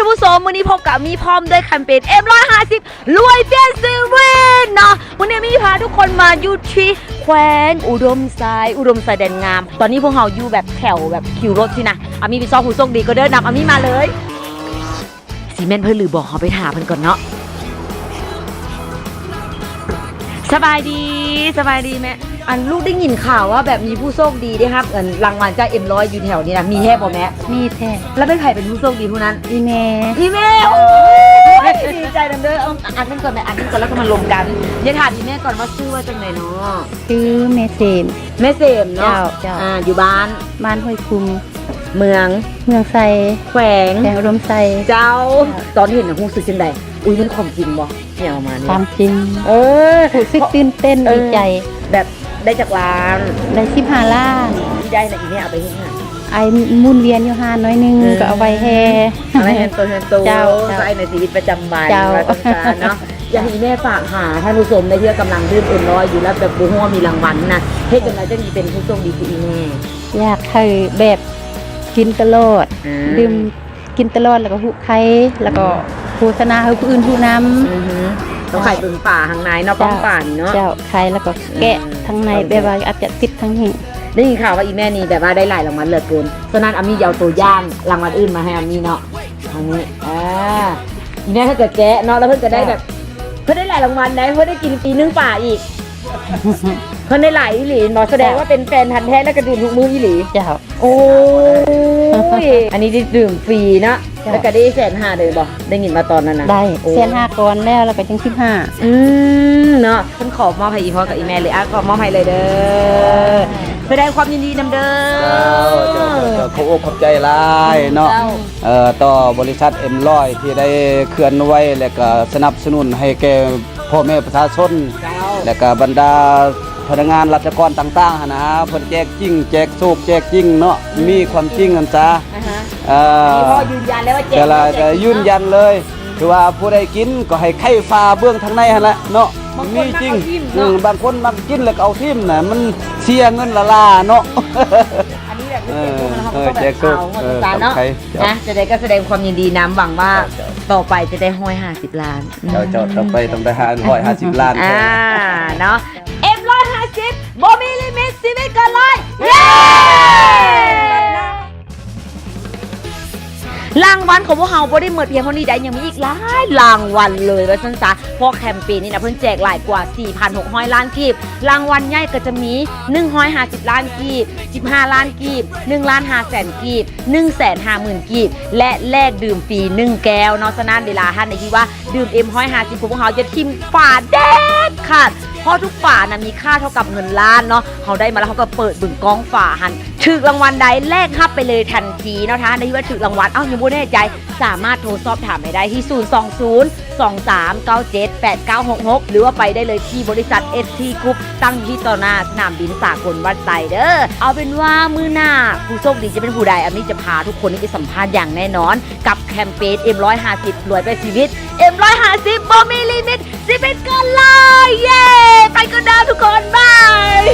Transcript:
ຜູ້ຊົມ ມື້ນີ້ພົບກັບມີພ້ອມດ້ວຍແຄມເປນ ເອັມຮ້ອຍຫ້າສິບ ລວຍປ່ຽນຊີວິດເນາະ. ມື້ນີ້ມີພາທຸກຄົນມາຢູ່ທີ່ແຂວງອຸດົມໄຊ, ອຸດົມໄຊແດນງາມ. ຕອນນີ້ພວກເຮົາຢູ່ແບບແຖວແບບຄິວລົດຊີ້ນະ. ອາມີໄປຊອກຜູ້ໂຊກດີກ່ອນເດີ, ນຳອາມີມາເລີຍ. ຊິແມ່ນເພິ່ນຫຼືບໍ່? ເຮົາໄປຫາເພິ່ນກ່ອນເນາະ. ສະບາຍດີ, ສະບາຍດີແມ່. ອັນ ລູກໄດ້ຍິນຂ່າວວ່າແບບມີຜູ້ໂຊກດີໄດ້ຮັບ ອັນ ລາງວັນຈາກເອັມຮ້ອຍຢູ່ແຖວນີ້ນະ, ມີແທ້ບໍ່ແມ່? ມີແທ້. ແລ້ວແມ່ນໃຜເປັນຜູ້ໂຊກດີຜູ້ນັ້ນ? ອີແມ່. ອີແມ່. ໂອ້ຍ ດີໃຈນຳເດີ. ເອົາອັນໜຶ່ງກ່ອນແມ່, ອັນໜຶ່ງກ່ອນ ແລ້ວກໍມາລົມກັນ. ຢາກຖາມອີແມ່ກ່ອນວ່າຊື່ວ່າຈັ່ງໃດເນາະ? ຊື່ແມ່ເສມ. ແມ່ເສມເນາະ. ເຈົ້າ, ເຈົ້າ. ອ່າ ຢູ່ບ້ານ? ບ້ານຫ້ວຍຄຸມ. ເມືອງ? ເມືອງໄຊ. ແຂວງ? ແຂວງອຸດົມໄຊ. ເຈົ້າ. ເຈົ້າ. ຕອນເຫັນນະ ຮູ້ສຶກຈັ່ງໃດ? ອຸ້ຍ ແມ່ນຄວາມຈິງບໍ່? ແນວປະມານນີ້ ຄວາມຈິງ. ເອີ ຮູ້ສຶກຕື່ນເຕັ້ນ ເອີ ດີໃຈ. ແບບໄດ້ຈັກລ້ານ? ໄດ້ສິບຫ້າລ້ານ. ທີ່ໄດ້ນະ ອີແມ່ເອົາໄປເຮັດຫຍັງ? ໄອ້ໝູນວຽນຢູ່ຮ້ານໜ້ອຍໜຶ່ງ ອືມ ກໍເອົາໄວ້ແຫ່ ເອົາໄວ້ແຫ່ໂຕແຫ່ໂຕ. ເຈົ້າ, ເຈົ້າ. ໃຊ້ໃນຊີວິດປະຈຳວັນ ເຈົ້າ ວ່າຊັ້ນຊະເນາະ. ຢາກໃຫ້ອີແມ່ຝາກຫາທ່ານຜູ້ຊົມໄດ້ ທີ່ກຳລັງດື່ມເອັມຮ້ອຍຢູ່ ແລ້ວແບບບໍ່ຮູ້ວ່າມີລາງວັນນະ, ເຮັດຈັ່ງໃດຈັ່ງຊິເປັນຜູ້ໂຊກດີຄືອີແມ່? ຢາກໃຫ້ແບບກິນຕະຫຼອດ ອືມ ດື່ມ ກິນຕະຫຼອດ ແລ້ວກໍຮູ້ໄຄ ແລ້ວກໍ ອືມ ໂຄສະນາໃຫ້ຜູ້ອື່ນຮູ້ນຳ. ອືຮຶ ຕ້ອງໄຄເບິ່ງປາທາງໃນເນາະ. ເຈົ້າ ປ້ອງປານີ້ເນາະ. ເຈົ້າ ໄຄແລ້ວກໍແກະ ອືມ ທາງໃນ ໂອເຄ ແບບວ່າອາດຈະຕິດທາງນີ້. ໄດ້ຍິນຂ່າວວ່າອີແມ່ນີ້ແບບວ່າໄດ້ຫຼາຍລາງວັນເຫຼືອເກີນ, ສະນັ້ນອາມີຈະເອົາຕົວຢ່າງລາງວັນອື່ນມາໃຫ້ອາມີເນາະ. ທາງນີ້ ອ່າ ອີແມ່ເພິ່ນກໍແກະເນາະ ແລ້ວເພິ່ນກໍໄດ້ແບບ ເຈົ້າ ເພິ່ນໄດ້ຫຼາຍລາງວັນໄດ໋, ເພິ່ນໄດ້ກິນປີໜຶ່ງປາອີກ. ເພິ່ນໄດ້ຫຼາຍອີ່ຫຼີແມ່ນບໍ່? ສະແດງວ່າເປັນແຟນພັນແທ້ ແລ້ວກໍດື່ມທຸກມື້ອີ່ຫຼີ. ເຈົ້າ. ໂອ້ຍ ອັນນີ້ໄດ້ດື່ມຟຣີເນາະ. ເຈົ້າ. ແລ້ວກໍໄດ້ແສນຫ້າເລີຍບໍ່? ໄດ້ຍິນວ່າຕອນນັ້ນນະ ໄດ້ ໂອ້ ແສນຫ້າກ່ອນແລ້ວ ແລ້ວກໍຍັງສິບຫ້າ. ອືມ ເນາະ. ເພິ່ນຂໍມອບໃຫ້ອີພໍ່ກັບອີແມ່ເລີຍ. ອ່ະ ຂໍມອບໃຫ້ເລີຍເດີ. ສະແດງຄວາມຍິນດີນຳເດີ. ເຈົ້າ ເຈົ້າ ເຈົ້າ ເຈົ້າ. ຂອບອົກຂອບໃຈຫຼາຍເນາະ. ເຈົ້າ. ເອີ ຕໍ່ບໍລິສັດເອັມຮ້ອຍທີ່ໄດ້ເຄື່ອນໄຫວ ແລະກໍສະໜັບສະໜູນໃຫ້ແກ່ພໍ່ແມ່ປະຊາຊົນ ເຈົ້າ ແລະກໍບັນດາພະນັກງານລັດຖະກອນຕ່າງໆຫັ້ນນະ, ເພິ່ນແຈກຈິງ ແຈກໂຊກ ແຈກຈິງເນາະ. ອືມ ມີຄວາມຈິງຫັ້ນຊະ. ອ່າຮະ ເອີ ອັນນີ້ພໍ່ຢືນຢັນແລ້ວວ່າແຈກ ແຕ່ລະ ແຈກຈິງເນາະ ແຕ່ຢືນຢັນເລີຍ. ຖືວ່າຜູ້ໃດກິນກໍໃຫ້ໄຂຝາເບື້ອງທາງໃນຫັ້ນແຫຼະເນາະ. ມີຈິງ. ບາງຄົນມັກເອົາຖິ້ມເນາະ. ອືມ ບາງຄົນມັກກິນແລ້ວກໍເອົາຖິ້ມນະ ມັນເສຍເງິນຫຼາຍໆເນາະ. ອັນນີ້ແບບ ເອີ ແຈກໂຊກ ເອີ ແຈກໂຊກ ເອີ ເອີ ຕາມໃຄ. ເນາະ ເຈົ້າ ອ່ະ ຈັ່ງໃດກໍສະແດງຄວາມຍິນດີນຳ, ຫວັງວ່າ ເຈົ້າ ເຈົ້າ ຕໍ່ໄປຈະໄດ້ຮ້ອຍຫ້າສິບລ້ານ. ເຈົ້າ ເຈົ້າ ຕໍ່ໄປຕ້ອງໄດ້ຫ້າ ຮ້ອຍຫ້າສິບລ້ານ. ອ່າ ເນາະ ເອັມຮ້ອຍຫ້າສິບ ບໍ່ມີລິມິດ ຊີວິດເກີນຮ້ອຍ. ເຢ້! ລາງວັນຂອງພວກເຮົາບໍ່ໄດ້ໝົດພຽງເທົ່ານີ້ໃດ, ຍັງມີອີກຫຼາຍລາງວັນເລີຍວ່າຊັ້ນຊະ, ເພາະແຄມເປນນີ້ນະ ເພິ່ນແຈກຫຼາຍກວ່າສີ່ພັນຫົກຮ້ອຍລ້ານກີບ. ລາງວັນໃຫຍ່ກໍຈະມີໜຶ່ງຮ້ອຍຫ້າສິບລ້ານກີບ, ສິບຫ້າລ້ານກີບ, ໜຶ່ງລ້ານຫ້າແສນກີບ, ໜຶ່ງແສນຫ້າໝື່ນກີບ ແລະ ແລກດື່ມຟຣີໜຶ່ງແກ້ວເນາະ. ສະນັ້ນເວລາທ່ານໃດທີ່ວ່າດື່ມເອັມຮ້ອຍຫ້າສິບຂອງພວກເຮົາ ຢ່າຖິ້ມຝາເດັດຂາດ, ເພາະທຸກຝານະມີຄ່າເທົ່າກັບເງິນລ້ານເນາະ. ເຮົາໄດ້ມາແລ້ວ ເຮົາກໍເປີດເບິ່ງກ້ອງຝາຫັ້ນ ຖືກລາງວັນໃດ ແລກຮັບໄປເລີຍທັນທີເນາະ. ຖ້າທ່ານໃດທີ່ວ່າຖືກລາງວັນ ເອົ້າ ຍັງບໍ່ແນ່ໃຈ ສາມາດໂທສອບຖາມໄປໄດ້ທີ່ ສູນສອງສູນ ສອງສາມເກົ້າເຈັດ ແປດເກົ້າຫົກຫົກ ຫຼືວ່າໄປໄດ້ເລີຍທີ່ບໍລິສັດ ເອັສທີ ກຣຸບ ຕັ້ງຢູ່ທີ່ຕໍ່ໜ້າສະໜາມບິນສາກົນວັດໄຊເດີ. ເອົາເປັນວ່າມື້ໜ້າຜູ້ໂຊກດີຈະເປັນຜູ້ໃດ ອາມີຈະພາທຸກຄົນນີ້ໄປສຳພາດຢ່າງແນ່ນອນ ກັບແຄມເປນ ເອັມຮ້ອຍຫ້າສິບ ລວຍໄປຊີວິດ, ເອັມຮ້ອຍຫ້າສິບ ບໍ່ມີລິມິດ ຊີວິດເກີນຮ້ອຍ. ເຢ້ ໄປກ່ອນເດີທຸກຄົນ, ບາຍ.